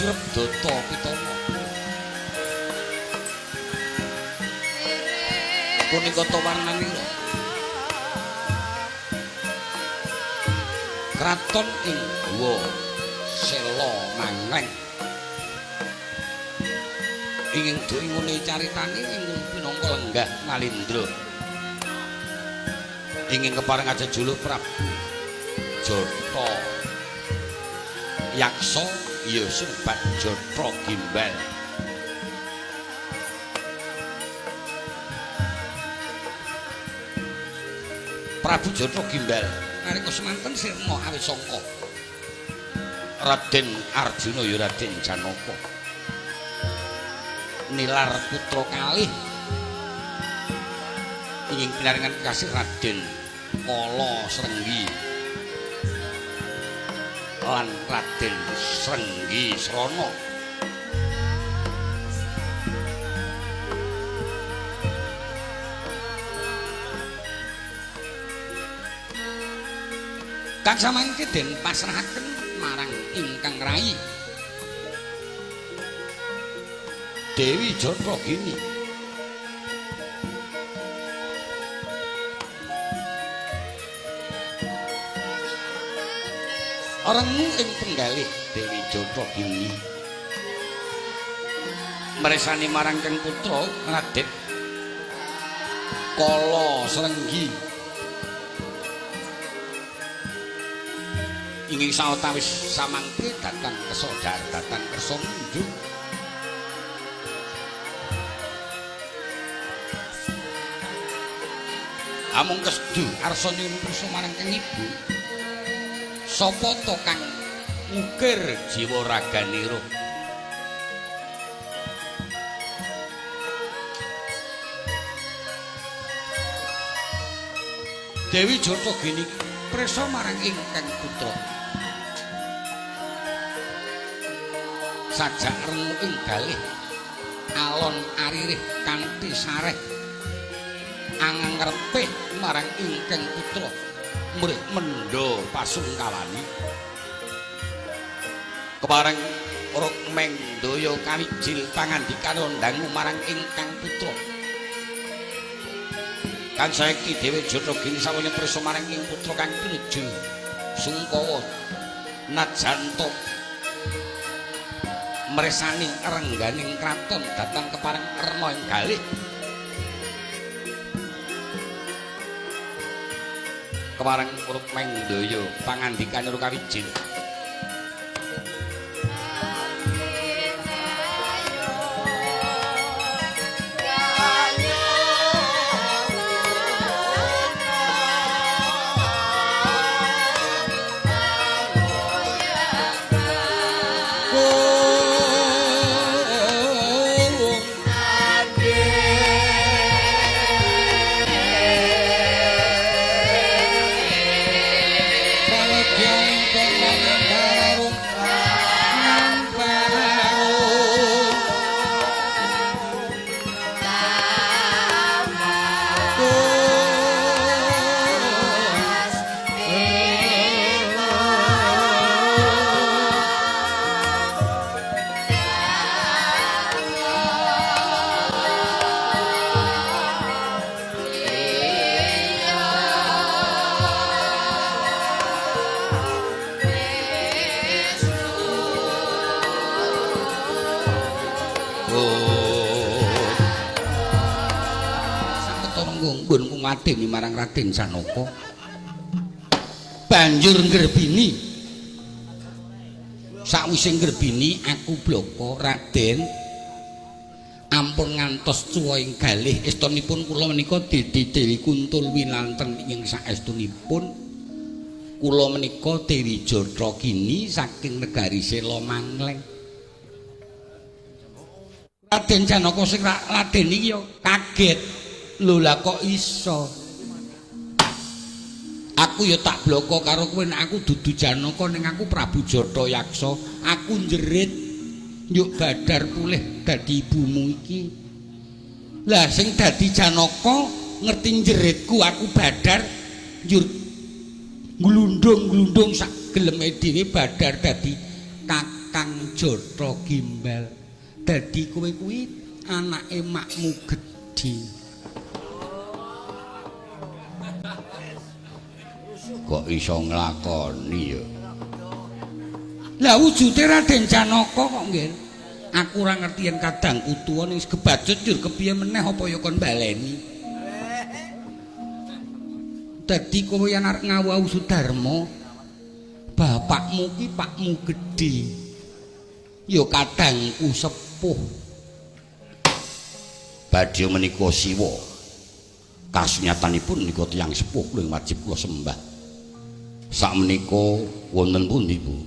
Sirep Data Pitana. Punika ta warnanira. Kraton ing Guwa Sela Mangleng. Ingin duwe ngene caritane ing pinangka lenggah Nalindra. Ingin kepareng ajejuluk Prabu Jata Yaksa ya sebat Jata Gimbal. Prabu Jata Gimbal nalika semanten sirna awit sangka Raden Arjuna ya Raden Janaka nilar putra kalih ingin pinaringan kekasih Raden Kala Srenggi lan Raden Srenggi Srana. Kang samangke den pasrahaken marang ingkang rai Dewi Jatagini. Rengu ing penggalih Dewi Jatagini mresani marang kang putra Raden Kala Srenggi ingin sawetawis samangke datang kesodar datang kersa ngunjuk. Amung kesdu arsa nyuwun prisa marang kang ibu. Sapa to kang ngukir jiwa raganira? Dewi Jatagini prisa marang ingkang putra. Sajak rengu ing galih alon aririh kanthi sareh angangrepih marang ingkang putra mrih mendha pasungkawani. Kepareng Rukmendaya kawijil pangandikan ndangu marang ingkang putra. Kang saiki Dewi Jatagini sawene prisa marang ing putra kang pinuju Sungkawa najan to mresani rengganing kraton datang kepareng rena ing galih. Kepareng Rukmendaya pangandikan kawijil. Nggunku ngadeni marang Raden Janaka. Banjur ngrebini. Sakwise ngrebini aku bloko Raden ampun ngantos cuwa ing galih estunipun kula menika Didi Dewi Kuntul winanten ing saestunipun kula menika Dewi Jatagini saking negari Sela Mangleng. Raden Janaka sing Raden iki ya kaget. Lho lah kok iso? Aku ya tak bloko karo kowe nek aku dudu Janaka ning aku Prabu Jata Yaksa. Aku njerit yuk badar pulih dadi ibumu iki. Lah sing dadi Janaka ngerti njeritku aku badar njur glundung-glundung sak geleme dhewe badar dadi Kakang Jatha Gimbal. Dadi kowe kuwi anake makmu gedhi. Kok iso nglakoni ya? Lah wujude Raden Janaka kok nggih. Aku ora ngerti yen kadangku tuwa ning gebacut njur kepiye meneh apa ya kon baleni. Dadi kowe yen arep ngawuh Sudarma, bapakmu ki pakmu gedhi. Ya kadangku sepuh. Badhe menika siwa. Kasunyatanipun menika tiyang sepuh kula wajib kula sembah. Sakmenika wonten pundi, Bu?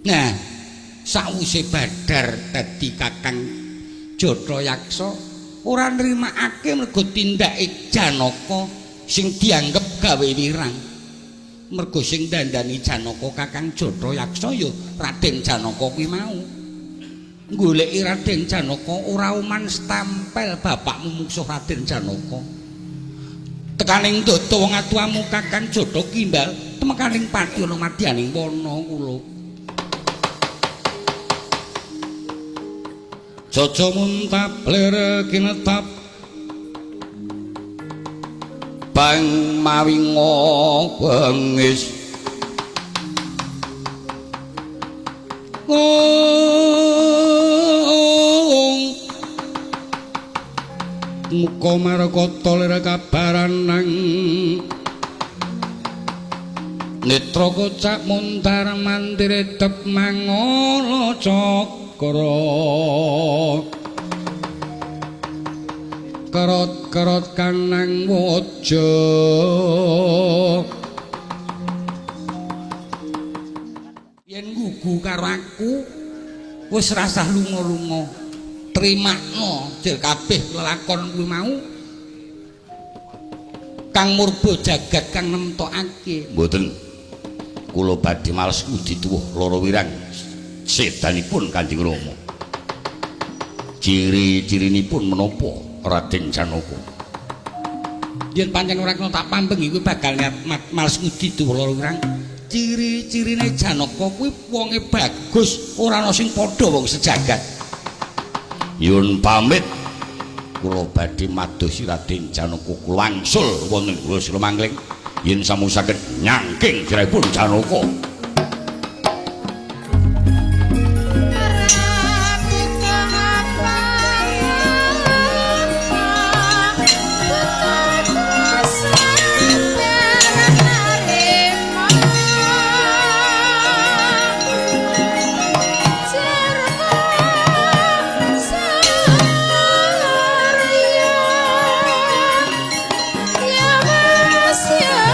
Nah, sawise badar dadi Kakang Jatha Yaksa ora nrimakake mergo tindake Janaka sing dianggep gawe wirang. Mergo sing dandani Janaka Kakang Jatha Yaksa ya Raden Janaka kuwi mau. Goleki Raden Janaka ora uman stempel bapakmu mungsuh Raden Janaka. Tekaning dada wong atuamu Kakang Jatha Gimbal temekaning pati ana madyaning wana kula. Jaja muntablir kinetap bang mawi ngobengis muka markata lir kabaran nang netra kocak muntar mandir tep mangala cakra kerot-kerot kanang waja yen gugu karo aku wis rasah lunga-lunga trimakna jel kabeh lelakon kuwi mau Kang Murba jagat kang nemtokake. Mboten kula badhe males ngudi tuwuh loro wirang sedanipun Kanjeng Rama. Ciri-cirinipun menapa Raden Janaka? Yen pancen ora kena tak pambengi kuwi bakal males ngudi tuwuh loro wirang. Ciri-cirine Janaka kuwi wonge bagus, ora ana sing padha wong sejagat. Nyuwun pamit kula badhe madosi Raden Janaka kula wangsul wonten Gua Sila Mangling yen sampun saged nyangking sirahipun Janaka. Yeah.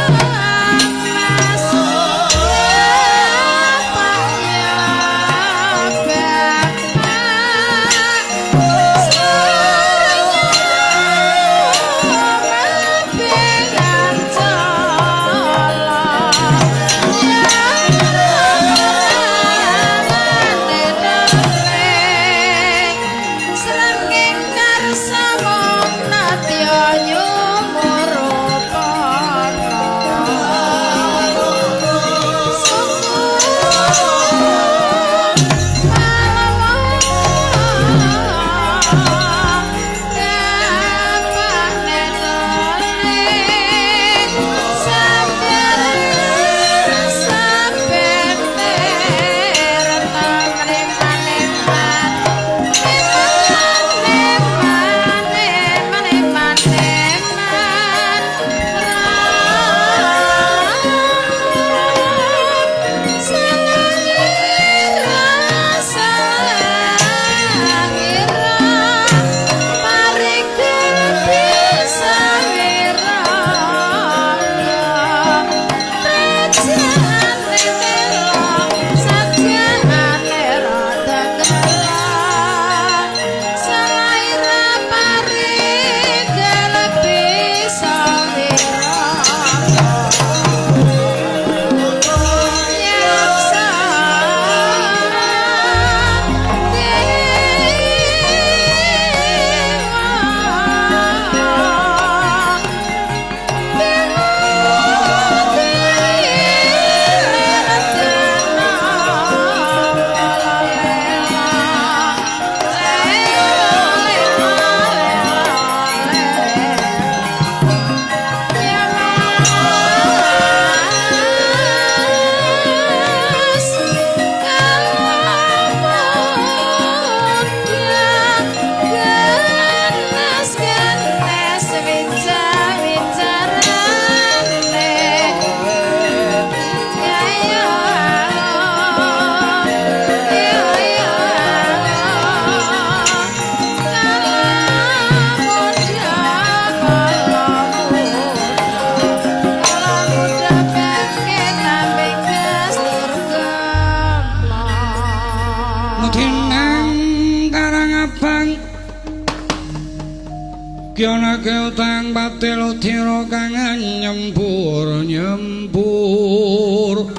Kyana utang patil udira kang nyembur nyembur.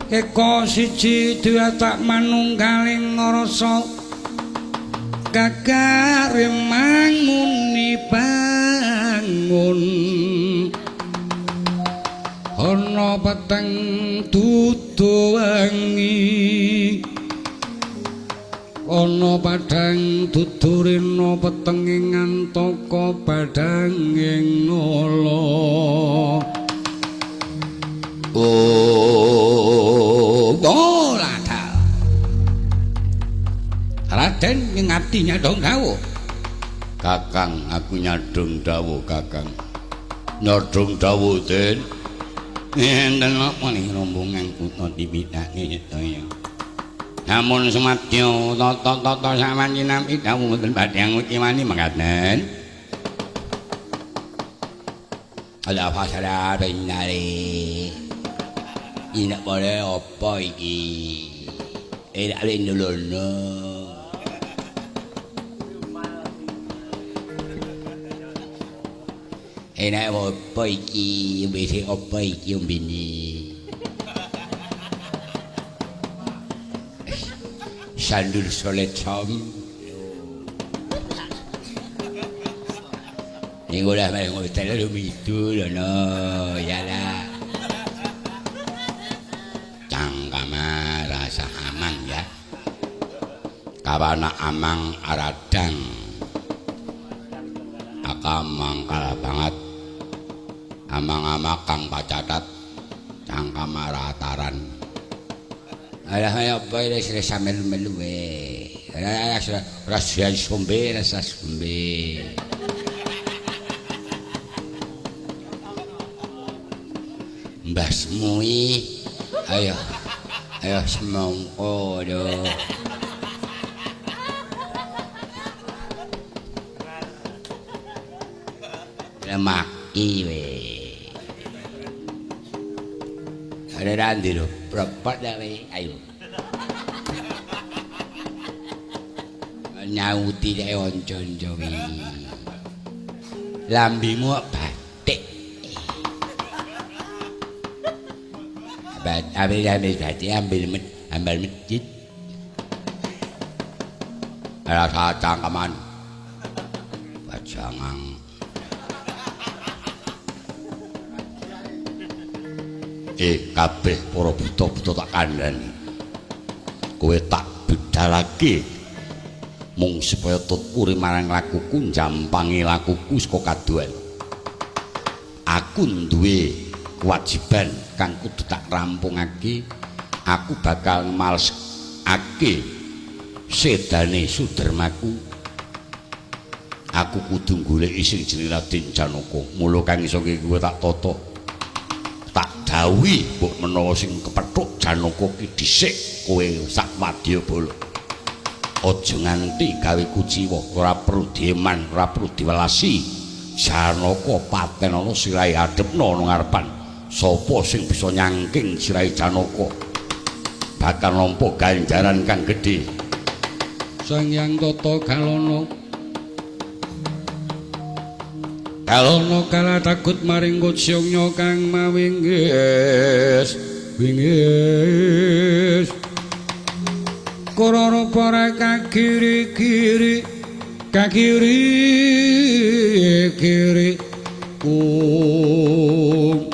Eka siji dua tak manunggaling rasa gagare manguni bangun. Ana peteng dudu wengi, ana padhang dudurina petenge ngantaka padhanging nala. Oh, ladal. Raden ngati nyadong dawuh. Kakang, aku nyadong dawuh, Kakang. Nyadong dawuh, Den. Enten apa ning rombongan kutha dipitake sedaya. Namun sumadya tata-tata sawanci nampi dawuh mboten badhe nguciwani mekaten. Ala fasala binare. Ina boleh apa iki? Ora lindolono. Enak apa iki? Wis apa iki ombene? Sandur solet som. Niku lah meh ngotel lumidu lho no, ya lah. Cangkama rasa amang ya. Kawana amang aradang. Akamang kalah banget. Amang-amang kang pacatat cangkama rataran. Alah ayo apa iki wis melu-melu we. Ora rasa sombe, rasa sombe. Mbasmu iki ayo ayo semongko do. Maki we. Ada nanti lho, propot dah we. Ayo. Nyauti dek onco-onco we. Lambimu batik. Ambil ambil batik, ambil ambil masjid. Rasa cangkeman. Bajangan. Kabeh para buta-buta tak kandhani. Kowe tak bedalake mung supaya tut uri marang lakuku njampangi lakuku saka kadohan. Aku duwe kewajiban kang kudu tak rampungake. Aku bakal ngemalesake sedane sudermaku. Aku kudu goleki sing jenenge Raden Janaka. Mula kang iso kowe tak tata. Tak dawuhi mbok menawa sing kepethuk Janaka ki dhisik kowe sak wadyabala. Aja nganti gawe kuciwa, ora perlu dieman, ora perlu diwelasi. Janaka paten ana sirahe adhepna ana ngarepan. Sapa sing bisa nyangking sirahe Janaka bakal nampa ganjaran kang gedhe. Sang Hyang Tata Galana Galana kala takut maring kucyungnya kang mawinggis wingis. Koro para kakiri kiri kakiri kiri kum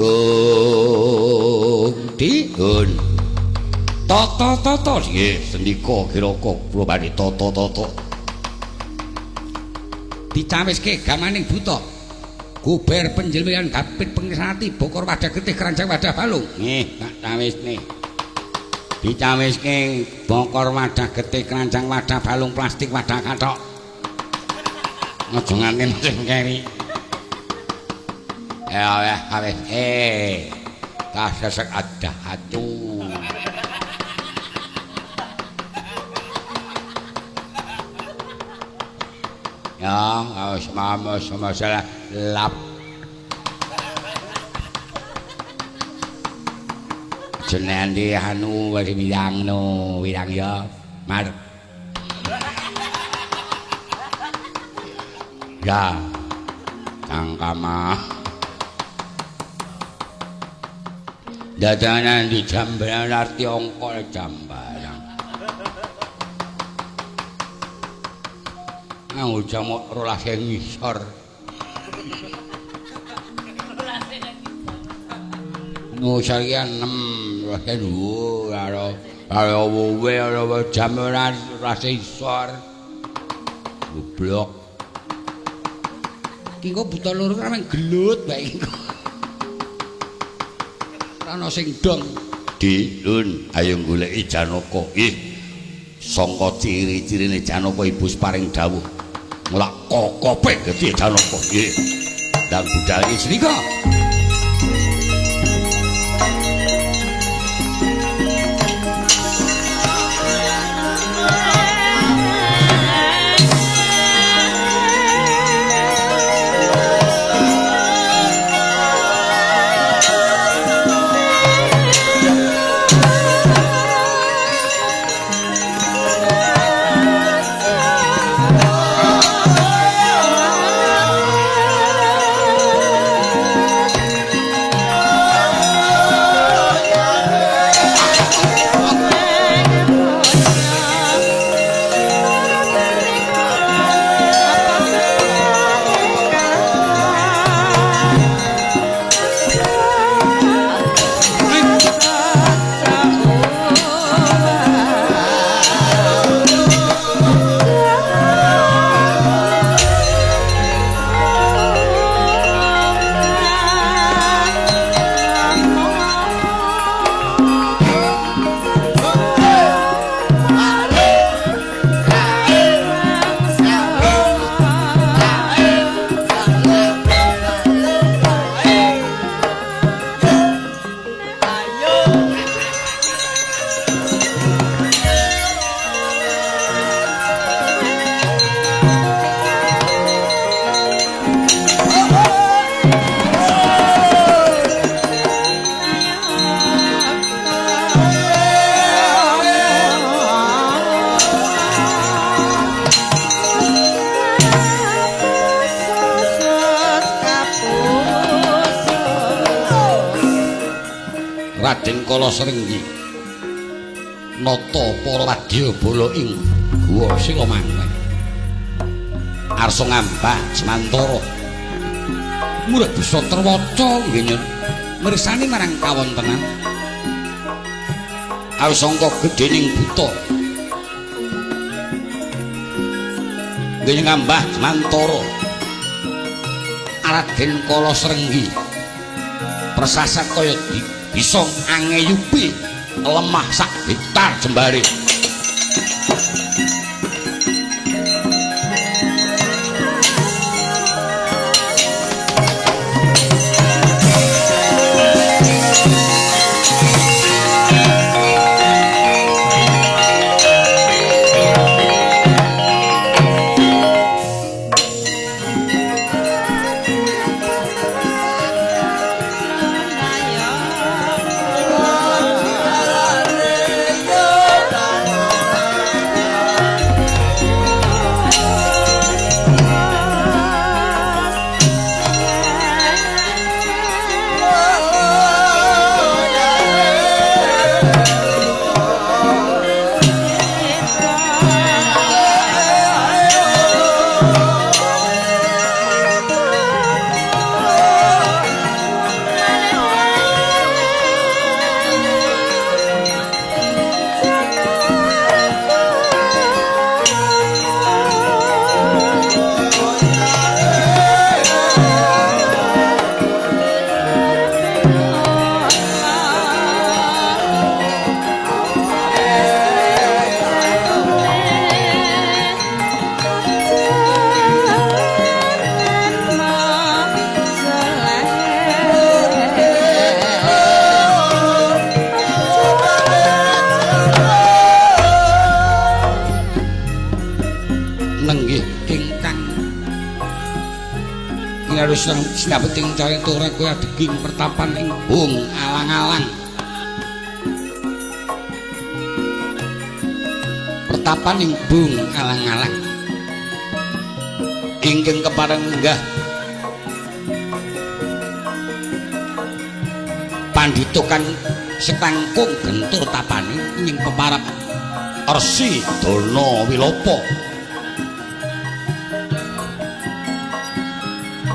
kum dihun tata tata nggih sendika kiraka kula badhe tata tata dicawiske gamaning buta guber penjelmian gapit pengisati bokor wadah getih keranjang wadah balung. Nggih tak cawisne. Dicawiske bokor wadah getih keranjang wadah balung plastik wadah kathok. Aja nganti mesin keri. Ya wis tas sesek adah atu. Ya, sama salah lap. Jenenge anu wis wirangno, wirang ya, mar. Ya. Cangkama. Dadanan di jam berarti ongkol jam barang. Nganggo jam 12 ngisor. Ngisor ki 6, 12 dhuwur karo karo wuwe karo jam 12 isor. Goblok. Ki kok buta loro ora meng gelut bae iki. Ora ana sing dong. Di, Lun, ayo goleki Janaka. Ih. Sangka ciri-cirine Janaka ibu paring dawuh. Mulak kokope gedhe Janaka. Nggih. Ndang budal iki srika. Raden Kala Srenggi nata para wadyabala ing Guwa Silamangkeng. Arsa ngambah semantara murah bisa terwaca nggih nyun mirsani marang kawontenan. Awis sangka gedhening buta nggih ngambah semantara Raden Kala Srenggi persasat kaya bisa angeyupi lemah sak hektar jembare. Sinabeting carita ora kaya deging pertapan ing bung alang-alang. Pertapan ing bung alang-alang. Ingkang kepareng lenggah pandhita kang setangkung gentur tapane ing peparap Resi Dana Wilapa.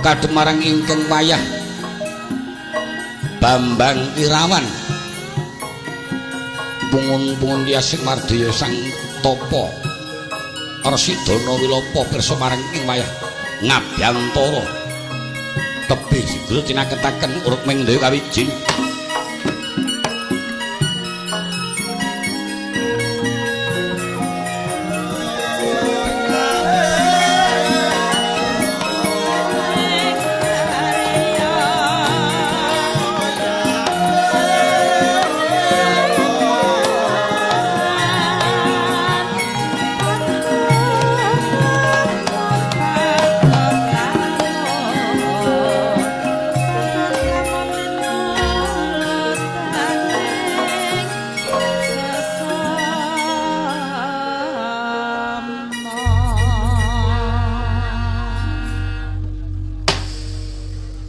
Kademarang ingkang wayah Bambang Irawan pungun-pungun yasing mardaya sang tapa Resi Dana Wilapa pirsa marang ing wayah ngabyantara tebih sigra cinaketaken urip ming dewa kawijing.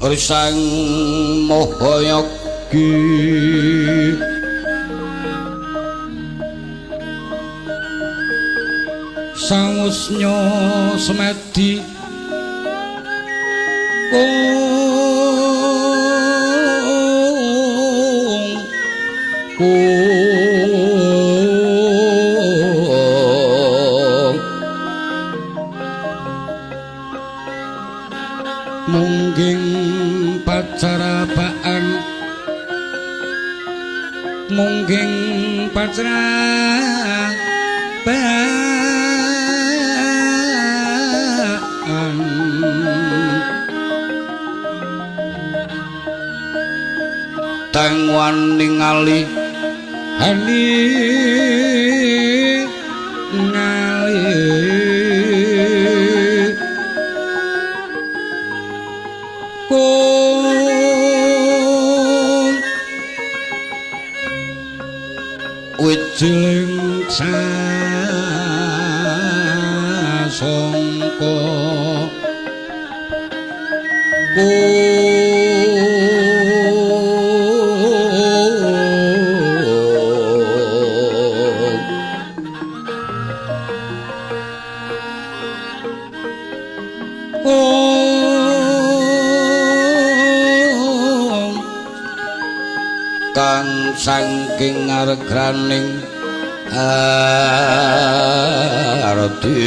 Risang Mahayagi sangusnya semedi kung kung mungging pacarabaan mungging pacarabaan tangwan ningali hani ngali kung wijiling sasongko kung kang saking aregraning arti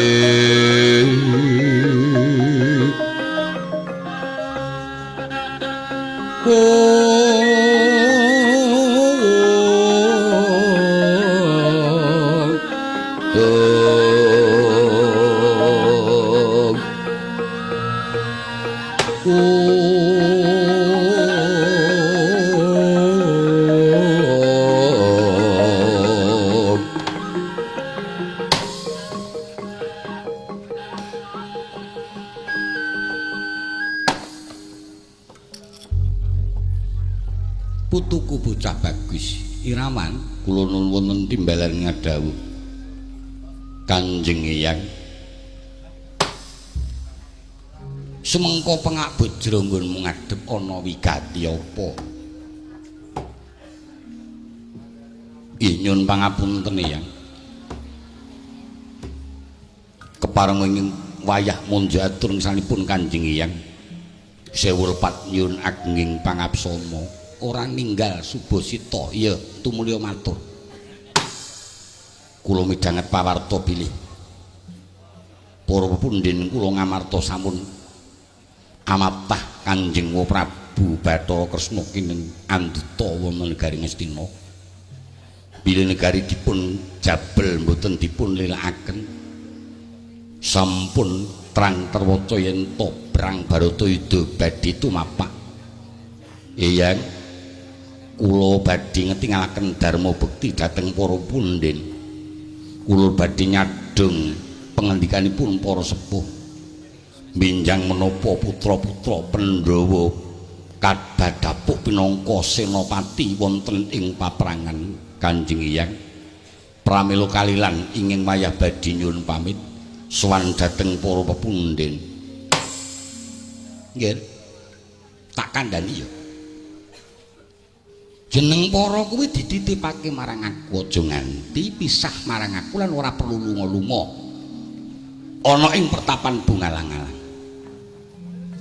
putuku bocah bagus Irawan kula nuwun wonten timbalan ngadhawuh Kanjeng Eyang. Sumengko pengak bojro nggonmu ngadhep ana wigati apa? Ih nyun pangapunten Eyang, kepareng ing wayah mundha atur ngesanipun Kanjeng Eyang sewu lepat nyun agenging pangapsama ora ninggal subasita. Iya tumulya matur. Kula midhanget pawarta bilih para pepundhen kula ngamarta sampun amaptah Kanjeng Prabu Bathara Kresna kineng anduta wonten negari Ngastina. Bilih negari dipun jabel mboten dipun lelakaken, sampun terang terwaca yen to perang Baratayuda badhe tumapak. Eyang kula badhe ngetingalaken dharma bekti dhateng para punden. Kula badhe nyadhong pengendikanipun para sepuh minjang menapa putra-putra Pandhawa kadhadhapuk pinangka senopati wonten ing paprangan Kanjeng Eyang. Pramila kalilan ingin wayah badhe nyuwun pamit sowan dhateng para pepunden. Nggih. Tak kandhani ya. Jeneng para kuwi dititipake marang aku, aja nganti pisah marang aku lan ora perlu lunga-lunga. Ana ing pertapan Bungalang-alang.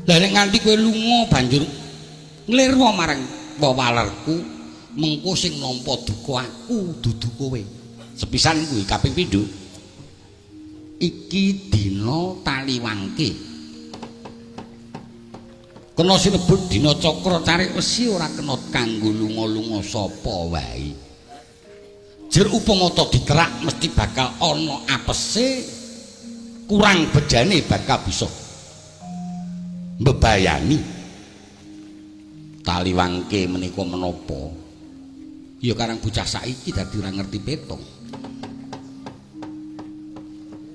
Lah nek nganti kowe lunga banjur nglirwa marang wewalerku, mengko sing nampa duka aku dudu kowe. Sepisan kuwi kaping pindho. Iki dina taliwangke. Kena sinebut dina cakra carik wesi ora kena kanggo lunga-lunga sapa wae. Jer upama ta diterak mesti bakal ana apese, kurang bejane bakal bisa mbebayani. Taliwangke menika menapa? Ya karang bocah saiki dadi ora ngerti petung.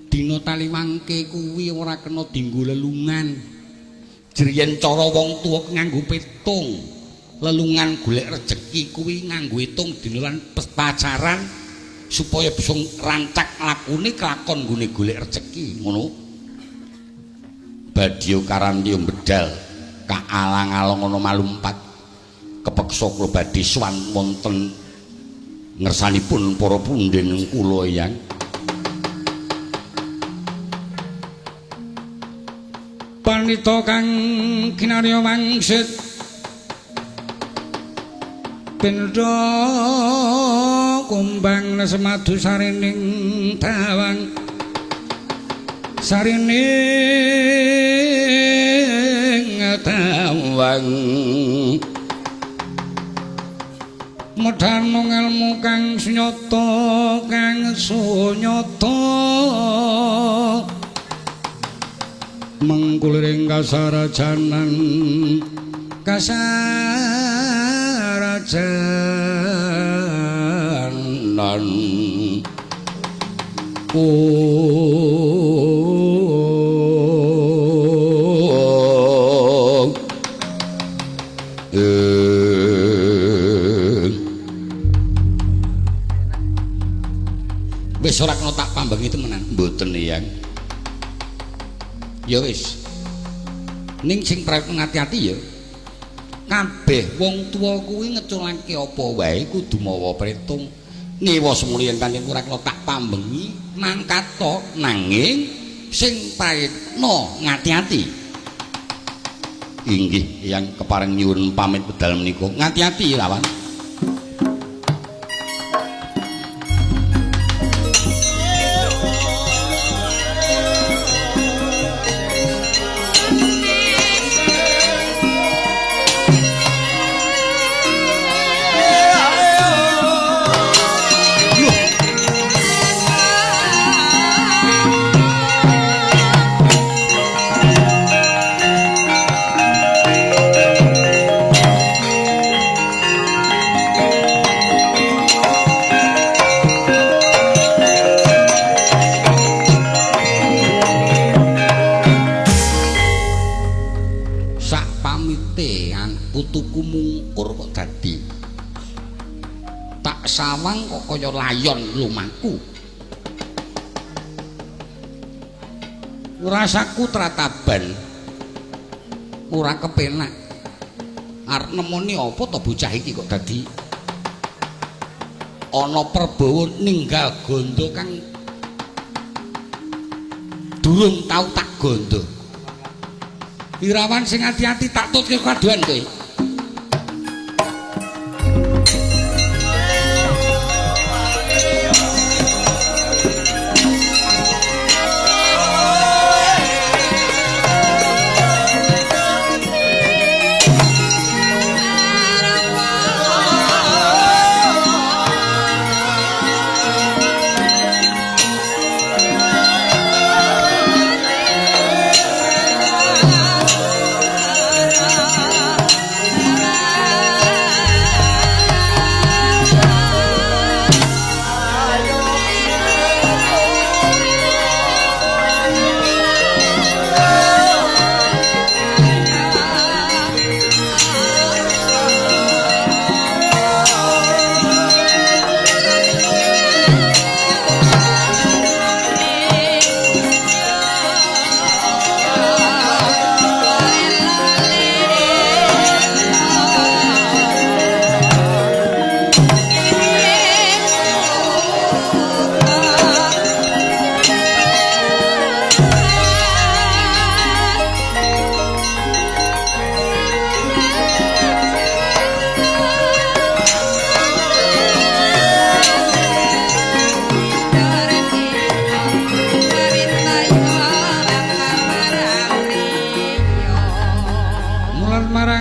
Dina taliwangke kuwi ora kena dinggo lelungan. Jer yen cara wong tuwa nganggo petung, lelungan golek rejeki kuwi nganggo hitung dina lan pacaran supaya bisa rancak lakune kelakon nggone golek rejeki ngono. Badya karantya bedal kaalang-alang ana malumpat kepeksa kula badhe sowan wonten ngersanipun para punden kula Eyang. Panita kang kinarya wangsit pindha kumbang semadu sarining dawang sarining dawang medhano ngelmu kang sunyata kang sunyata mengkuliring kasarajanan kasarajanan wis ora kena tak pambengi temenan. Mboten Eyang. Ya wis. Ning sing prayitna ngati-ati ya. Kabeh wong tuwa kuwi ngeculake apa wae kudu mawa pretung. Niwa semono yen pancen ora kena tak pambengi mangkat to, nanging sing prayitna ngati-ati. Inggih Eyang, kepareng nyuwun pamit wedal menika. Ngati-ati lawan. Mungkur kok dadi tak sawang kok kaya layon lumaku. Rasaku trataban ora kepenak. Arep nemoni apa to bocah iki kok dadi ana perbawa ninggal gondo kang durung tau tak gondo. Irawan sing ati-ati tak tutke kaduan kowe.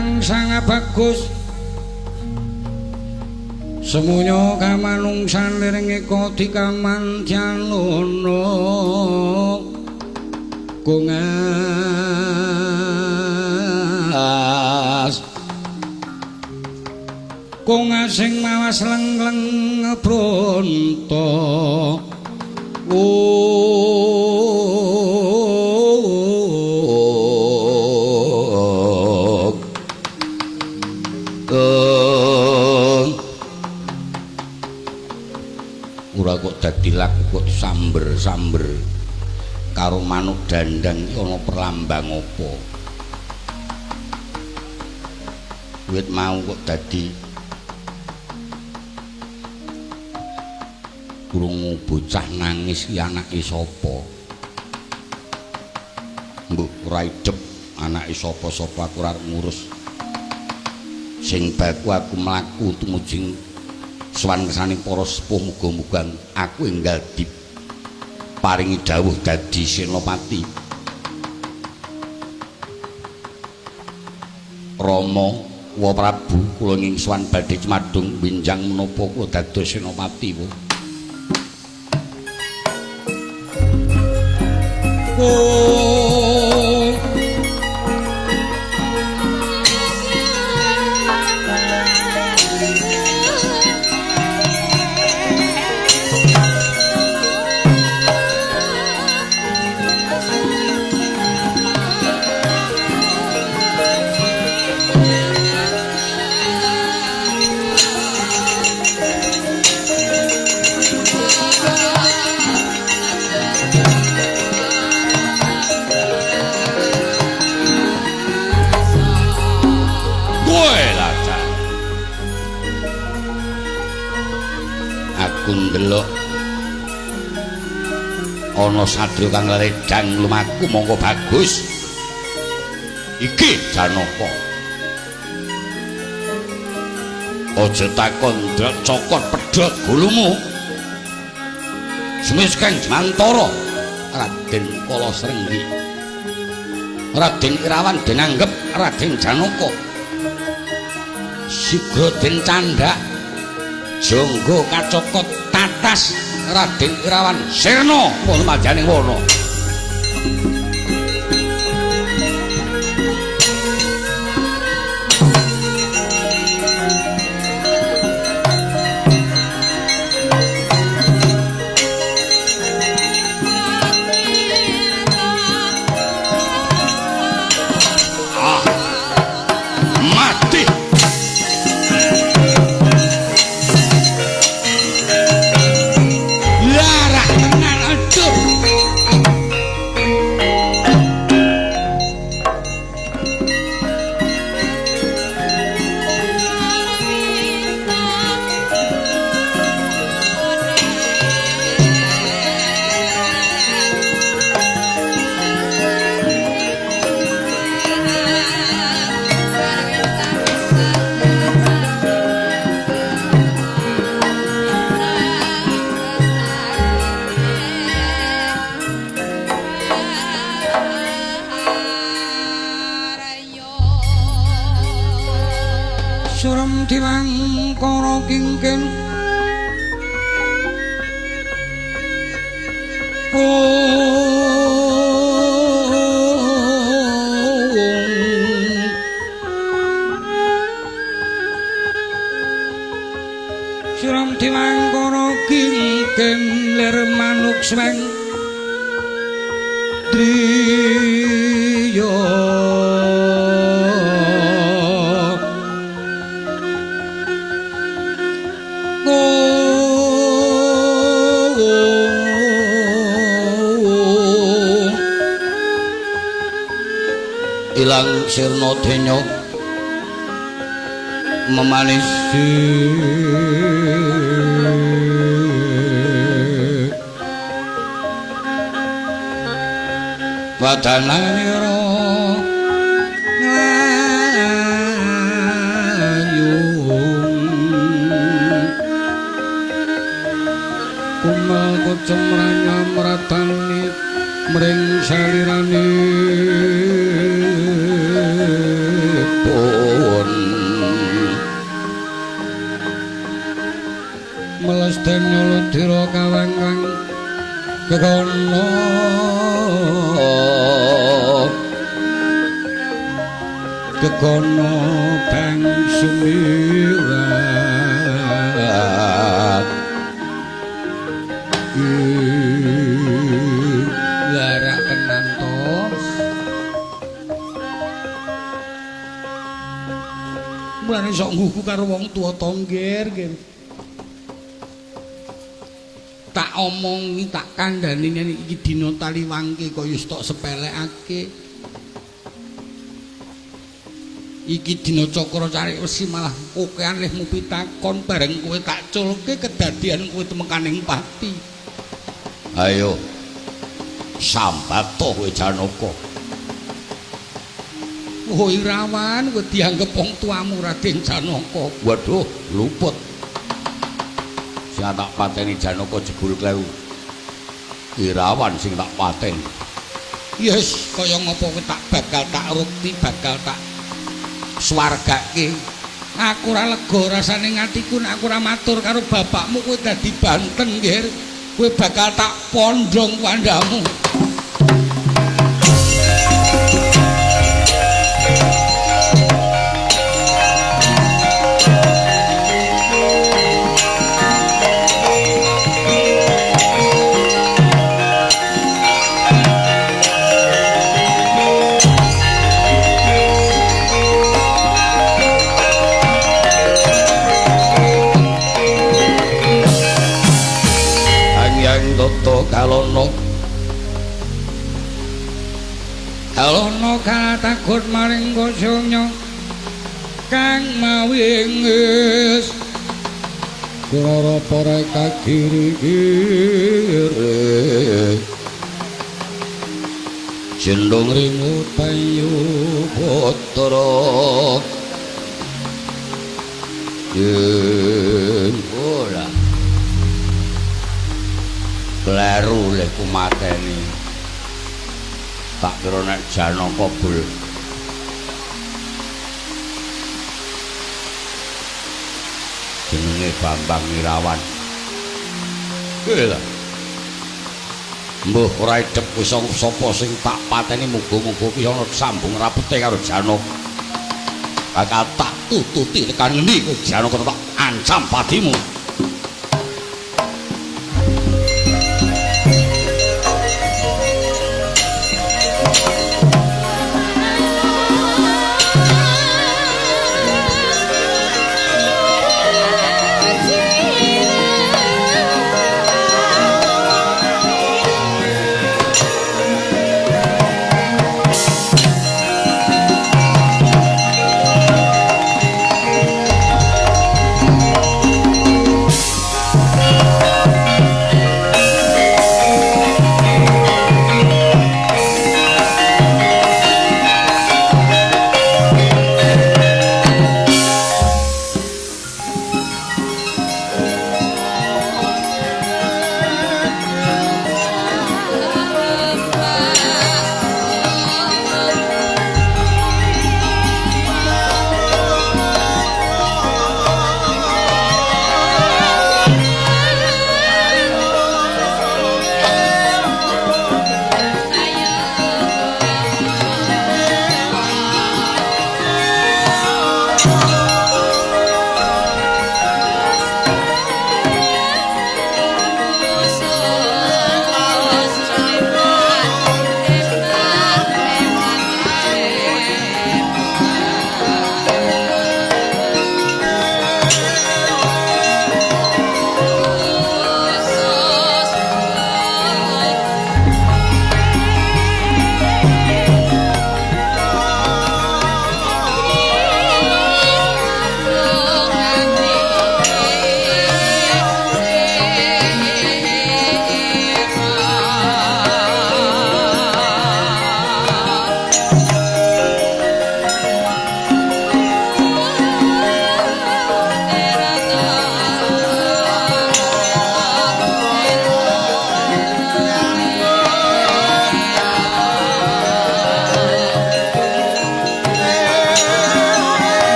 ingkang sangat bagus. Semuanya kamanungsan liring eka dikamantyanono kongas kongas sing mawas leng-leng bronto. Ora kok dadi laku kok samber-samber karo manuk dandang iki ana perlambang apa? Wit mau kok dadi krungu bocah nangis iki anake sapa? Mbok ora idep anake sapa-sapa aku ora ngurus. Sing baku aku mlaku tumuju sowan kersane para sepuh, muga-muga aku enggal diparingi dawuh dadi senopati. Rama wa Prabu kula ing sowan badhe cumadung benjang menapa kula dados senopati po. Ndelok ana sadya kang ledang lumaku monggo bagus iki Janaka aja takon cokot pedhot gulumu Semis Kang Jmantara Raden Kala Srenggi Raden Irawan den anggep Raden Janaka sigra den candhak jonggo kacokot tatas Raden Irawan sirna ngono majane wana. Ah, mati. Surem diwangkara kingkin Surem diwangkara kingkin lir manuk sweng driya. Ilang sirna denya memanisi wadananira ngayung kumel kocem ranyam ratani mring salirane. Oh. Kepon Melesten nyolodira kawang kang gegono gegono bang sumirat larak tenan to. Mulane sok nggugu karo wong tuwa to nggir nggir. Tak omongi, tak kandhani yen iki dina taliwangke kaya wis tok sepelekake. Iki dina cakra carik wesi malah kokean lehmu pitakon bareng kowe tak culke kedadian kowe temekaning pati. Ayo sambat to kowe Janaka. Oh Irawan, kowe dianggep wong tuamu Raden Janaka. Waduh, luput. Sing tak pateni Janaka jebul kleru. Irawan sing tak pateni. Yes, kaya ngopo kowe tak bakal tak rukti, bakal tak swargake. Aku ora lega rasane ngatiku nek aku ora matur karo bapakmu kowe dadi banten nggih. Kowe bakal tak pondhong kandhamu. Kalono kalono katagut maring kosyonya kang mawingis klara para kagiri-giri jendong ringu payu putra yen ora kleru lehku mateni. Tak kira nek Janaka bul jenenge Bambang Irawan. Lha mbuh ora idep wis sapa sing tak pateni, muga-muga ki ana sambung rapete karo Janaka. Bakal tak tututi tekan ngendi kowe Janaka, tak ancam patimu.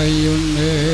ayune.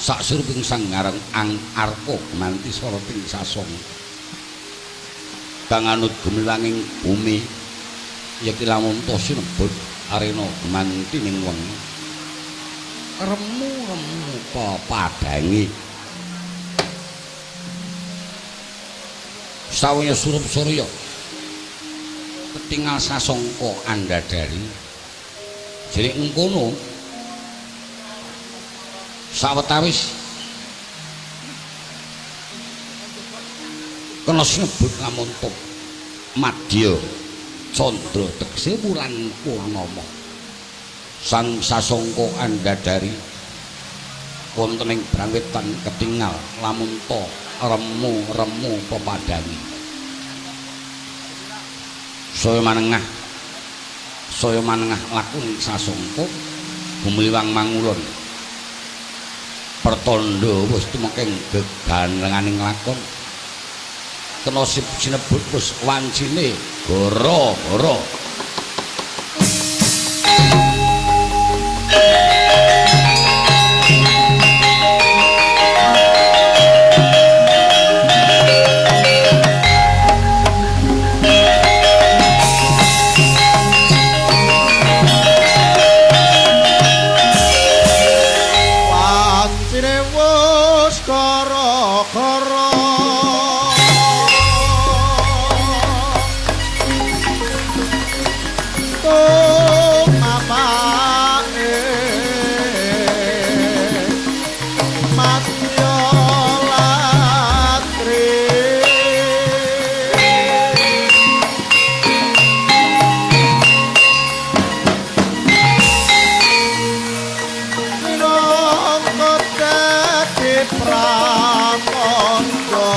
Sasuruping sanggarang ang arko manti soroting sasong kang anut gumilanging bumi yekti lamun to sinebut arena gemanti ning wengi remu-remu pepadangi sawaya surup surya ketingal sasongko andadari jere engkono sawetawis kena sinebut lamun to madya candra tegese wulan purnama sang sasongko andadari wonten ing brangwetan ketingal lamun to remu-remu pepadangi saya manengah lakon sasongko gumiwang mangulon pertandha wis tumekeng gegandenganing lakon kena sinebut wis wancine gara-gara. Gara-gara tumapake madya latri minangka dadi pramandha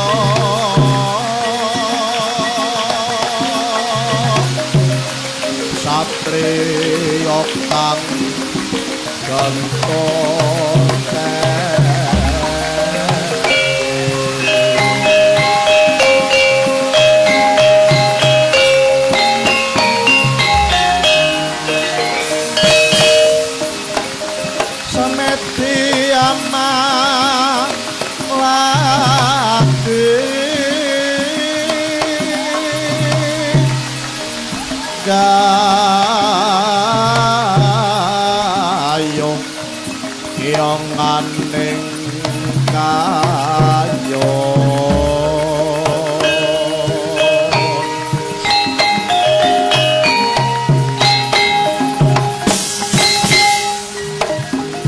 satriya kang gentur. Semedi amalati gayo kiyonganing kayo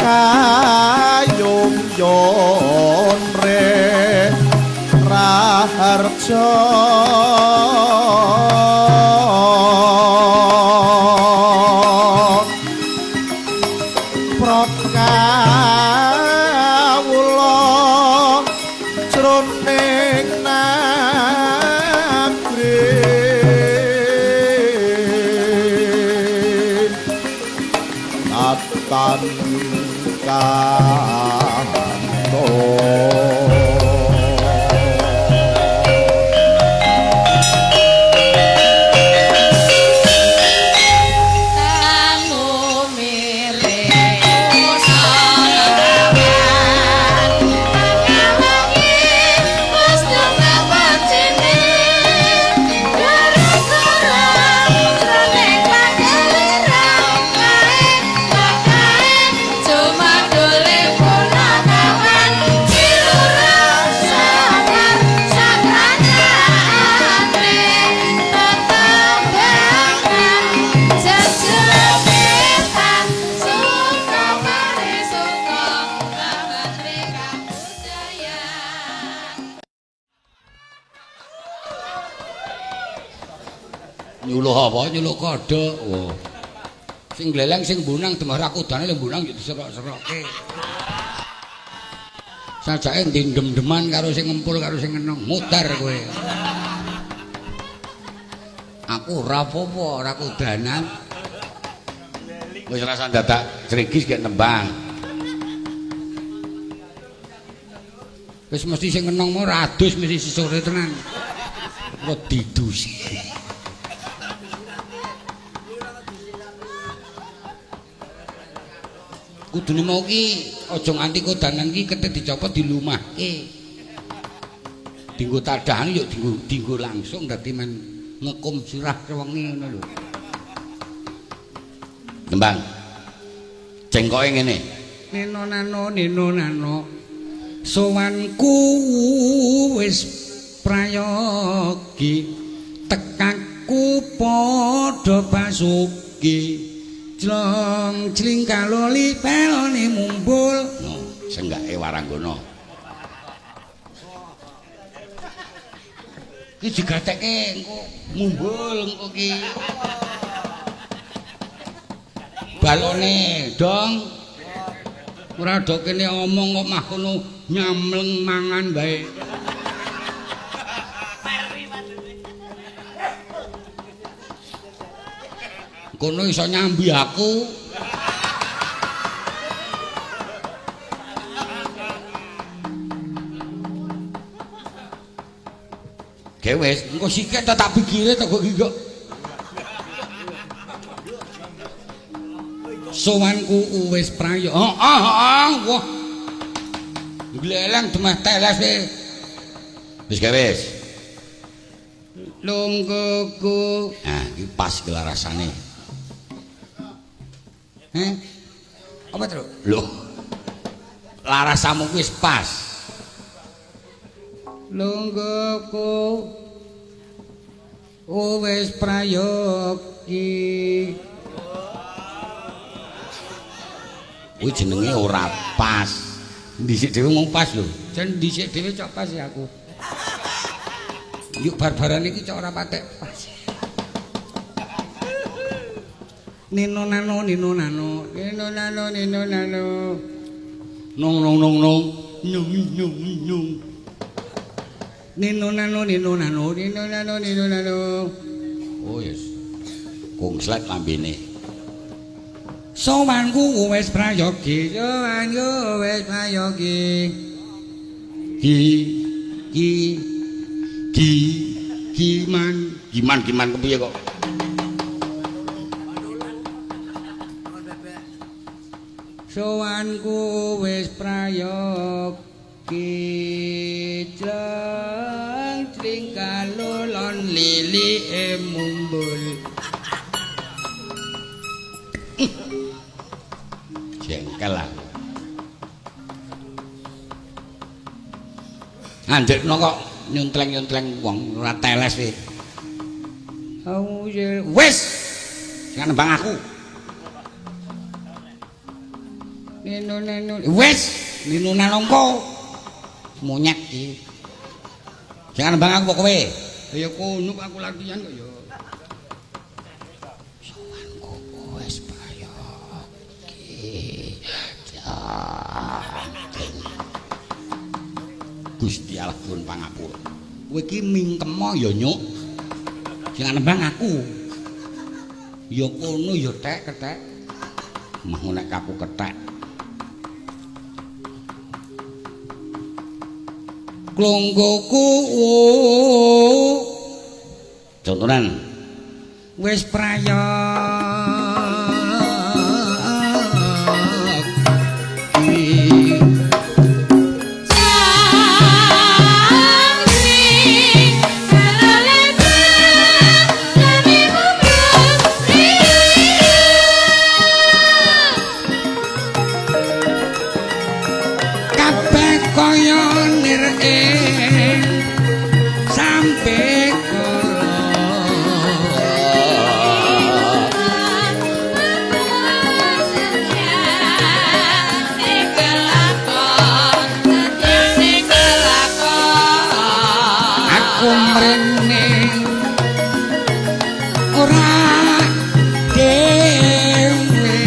kayung yon re raharja prot kawula jroning nagri tatan kanto. Tamu mire pusakawan pangawangi wastuna pacine gara-gara jroning pagelaran kae makae cuma dole punakawan cilurah sakar sakrane tetembangan jejepetan suka parisuka kabatri kabudayan. Nyuluh apa? Nyuluh kodhok. Wah. Sing gleleng sing mbunang demah ra kudane lho mbunang yo diserok-serokke. Sajake ndendem-deman karo sing ngempul karo sing ngenong, mutar kowe. Aku ora apa-apa, ora kudanan. Wis rasa dadak sregis gek nembang. Wis mesti sing ngenong mau ora adus mesti sesore tenan. Kok didusi. Kudune mau ki aja nganti kodanan ki ketek dicopot dilumahke. Dinggo tadahan yo dinggo langsung dadi men ngekum sirah sewengi ngono lho. Nembang. Cengkoke ngene. Neno nano neno nano sowanku wis prayogi tekaku padha basuki jlong jling kaloli pelone mumbul. No, senggake waranggana. Ki digatekke engko mumbul engko ki. Balone dong. Ora do kene omong kok mah kono nyamleng mangan bae. Kono iso nyambi aku. Ge wis, engko sikek tak pikire to kok iki kok. Sowanku wis prayo. Heeh, heeh, wah. Gleleng demah teles e. Wis ge wis. Lungguhku. Nah, iki pas iki rasane. Heh. Apa, Truk? Lho. Larasamu kuwi wis pas. Lungguhku wis prayogi. Kuwi jenenge ora pas. Dhisik dhewe ngomong pas lho. Jan dhisik dhewe cok pas ya aku. Yuk bar-baran iki cok ora patek pas. Nino nano nino nano nino nano nino nano. Nong nong nong nong nyung nyung nyung. Nino nano nino nano nino nano nino nano. Oh yes. Kongslek lambene. Sowanku wis prayogi, sowanku wis prayogi. Ki ki ki giman giman giman kepiye kok? Sowanku wis prayogi, jleng jling kalolon lilike mumbul. Jengkel aku. Andekno kok nyuntleng-nyuntleng wong ora teles piye. Wis, sing nembang aku. Nino nino wis, nino nalongko. Monyet iki. Sing nembang aku kok kowe. Ya kono aku latihan kok ya. Sowanku wis prayogi. Gusti Allah nyuwun pangapura. Kowe iki mingkema ya nyuk. Sing nembang aku. Ya kono ya tek kethek. Mah nek aku kethek. Klonggoku contonan wis prayogi. Kabeh kaya nirke sampe aku mrene ora dhewe.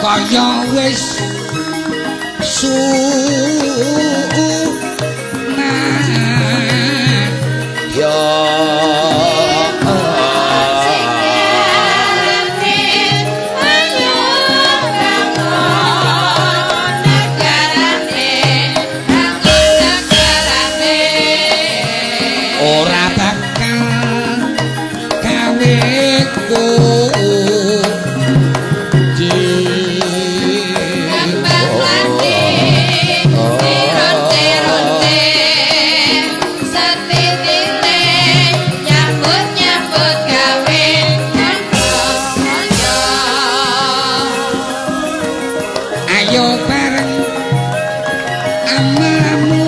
Kaya wis sunat ya ora bakal gawe ayo bareng amamu.